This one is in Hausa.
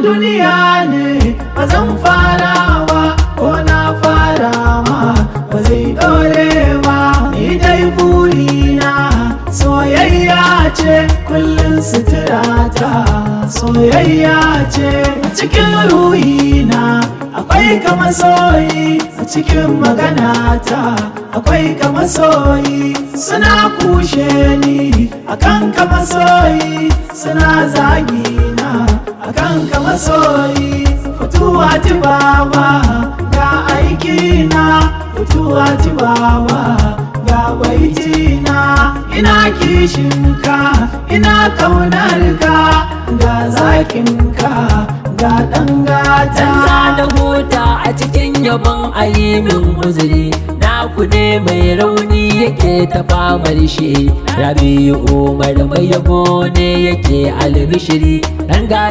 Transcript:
Duniya ne ba zan fara ba, ko na fara ma ba zai dore ba. Ni dai burina soyayya ce, kullum suturata soyayya ce. A cikin ruhina akwai ka masoyi, a cikin maganata akwai ka masoyi. Suna kushe ni akan ka masoyi, suna zagina akan ka masoyi. Fituwa ti baba, ga aikina. Fituwa ti baba, ga baitina. Ina kishinka, ina kaunarka, ga zakinka, ga ɗan gata. Dan na huta a cikin yabon, ayimin uzuri, naku ne mai rauni yake ta famar shi. Rabi'u Umar mai yabo ne yake albishiri dan.